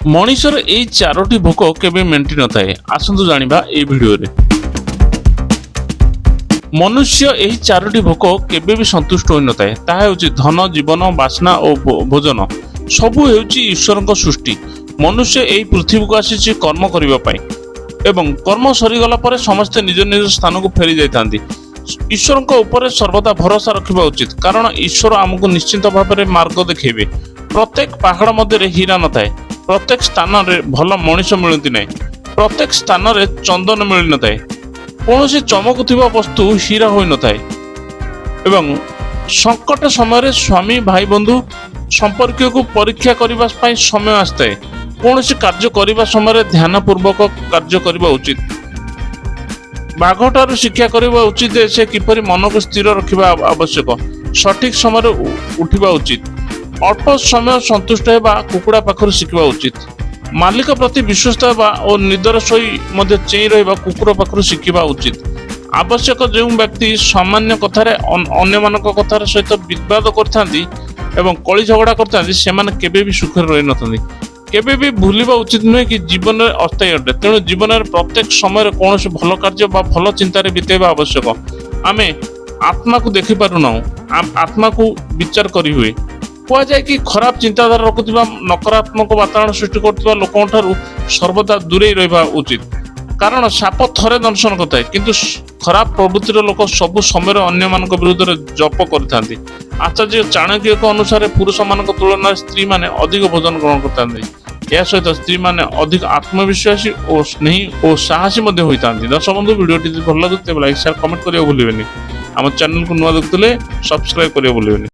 ମଣିଷର ଏଇ ଚାରୋଟି ଭୋକ କେବେ ମେଣ୍ଟି ନଥାଏ। ଆସନ୍ତୁ ଜାଣିବା ଏଇ ଭିଡ଼ିଓରେ। ମନୁଷ୍ୟ ଏହି ଚାରୋଟି ଭୋକ କେବେ ବି ସନ୍ତୁଷ୍ଟ ହୋଇନଥାଏ। ତାହା ହେଉଛି ଧନ, ଜୀବନ, ବାସନା ଓ ଭୋଜନ। ସବୁ ହେଉଛି ଈଶ୍ୱରଙ୍କ ସୃଷ୍ଟି। ମନୁଷ୍ୟ ଏହି ପୃଥିବୀକୁ ଆସିଛି କର୍ମ କରିବା ପାଇଁ ଏବଂ କର୍ମ ସରିଗଲା ପରେ ସମସ୍ତେ ନିଜ ନିଜ ସ୍ଥାନକୁ ଫେରି ଯାଇଥାନ୍ତି। ଈଶ୍ୱରଙ୍କ ଉପରେ ସର୍ବଦା ଭରସା ରଖିବା ଉଚିତ, କାରଣ ଈଶ୍ୱର ଆମକୁ ନିଶ୍ଚିତ ଭାବରେ ମାର୍ଗ ଦେଖେଇବେ। ପ୍ରତ୍ୟେକ ପାହାଡ଼ ମଧ୍ୟରେ ହୀରା ନଥାଏ। ପ୍ରତ୍ୟେକ ସ୍ଥାନରେ ଭଲ ମଣିଷ ମିଳନ୍ତି ନାହିଁ। ପ୍ରତ୍ୟେକ ସ୍ଥାନରେ ଚନ୍ଦନ ମିଳିନଥାଏ। କୌଣସି ଚମକୁଥିବା ବସ୍ତୁ ହୀରା ହୋଇନଥାଏ ଏବଂ ସଙ୍କଟ ସମୟରେ ସ୍ୱାମୀ, ଭାଇ, ବନ୍ଧୁ, ସମ୍ପର୍କୀୟକୁ ପରୀକ୍ଷା କରିବା ପାଇଁ ସମୟ ଆସିଥାଏ। କୌଣସି କାର୍ଯ୍ୟ କରିବା ସମୟରେ ଧ୍ୟାନପୂର୍ବକ କାର୍ଯ୍ୟ କରିବା ଉଚିତ। ବାଘଠାରୁ ଶିକ୍ଷା କରିବା ଉଚିତ ଯେ ସେ କିପରି ମନକୁ ସ୍ଥିର ରଖିବା ଆବଶ୍ୟକ। ସଠିକ ସମୟରେ ଉଠିବା ଉଚିତ। ଅଳ୍ପ ସମୟ ସନ୍ତୁଷ୍ଟ ହେବା କୁକୁଡ଼ା ପାଖରୁ ଶିଖିବା ଉଚିତ। ମାଲିକ ପ୍ରତି ବିଶ୍ୱସ୍ତ ହେବା ଓ ନିଦରେ ଶୋଇ ମଧ୍ୟ ଚେଇଁ ରହିବା କୁକୁର ପାଖରୁ ଶିଖିବା ଉଚିତ। ଆବଶ୍ୟକ ଯେଉଁ ବ୍ୟକ୍ତି ସାମାନ୍ୟ କଥାରେ ଅନ୍ୟମାନଙ୍କ କଥାର ସହିତ ବିବାଦ କରିଥାନ୍ତି ଏବଂ କଳି ଝଗଡ଼ା କରିଥାନ୍ତି, ସେମାନେ କେବେ ବି ସୁଖରେ ରହିନଥାନ୍ତି। କେବେ ବି ଭୁଲିବା ଉଚିତ ନୁହେଁ କି ଜୀବନରେ ଅସ୍ଥାୟୀ ଅଟେ। ତେଣୁ ଜୀବନରେ ପ୍ରତ୍ୟେକ ସମୟରେ କୌଣସି ଭଲ କାର୍ଯ୍ୟ ବା ଭଲ ଚିନ୍ତାରେ ବିତେଇବା ଆବଶ୍ୟକ। ଆମେ ଆତ୍ମାକୁ ଦେଖିପାରୁନାହୁଁ, ଆତ୍ମାକୁ ବିଚାର କରିହୁଏ। କୁହାଯାଏ କି ଖରାପ ଚିନ୍ତାଧାରା ରଖୁଥିବା, ନକାରାତ୍ମକ ବାତାବରଣ ସୃଷ୍ଟି କରୁଥିବା ଲୋକଙ୍କ ଠାରୁ ସର୍ବଦା ଦୂରେଇ ରହିବା ଉଚିତ। କାରଣ ସାପ ଥରେ ଦଂଶନ କରିଥାଏ, କିନ୍ତୁ ଖରାପ ପ୍ରବୃତ୍ତିର ଲୋକ ସବୁ ସମୟରେ ଅନ୍ୟମାନଙ୍କ ବିରୁଦ୍ଧରେ ଜପ କରିଥାନ୍ତି। ଆଚାର୍ଯ୍ୟ ଚାଣକ୍ୟଙ୍କ ଅନୁସାରେ ପୁରୁଷମାନଙ୍କ ତୁଳନାରେ ସ୍ତ୍ରୀମାନେ ଅଧିକ ଭୋଜନ ଗ୍ରହଣ କରିଥାନ୍ତି। ଏହା ସହିତ ସ୍ତ୍ରୀମାନେ ଅଧିକ ଆତ୍ମବିଶ୍ୱାସୀ ଓ ସ୍ନେହୀ ଓ ସାହସୀ ମଧ୍ୟ ହୋଇଥାନ୍ତି। ଦର୍ଶକ ବନ୍ଧୁ, ଭିଡ଼ିଓଟି ଯଦି ଭଲ ଲାଗୁଛି, ତେବେ ଲାଇକ୍, ସେୟାର, କମେଣ୍ଟ କରିବାକୁ ଭୁଲିବେନି। ଆମ ଚ୍ୟାନେଲକୁ ନୂଆ ଦେଖୁଥିଲେ ସବସ୍କ୍ରାଇବ କରିବାକୁ ଭୁଲିବେନି।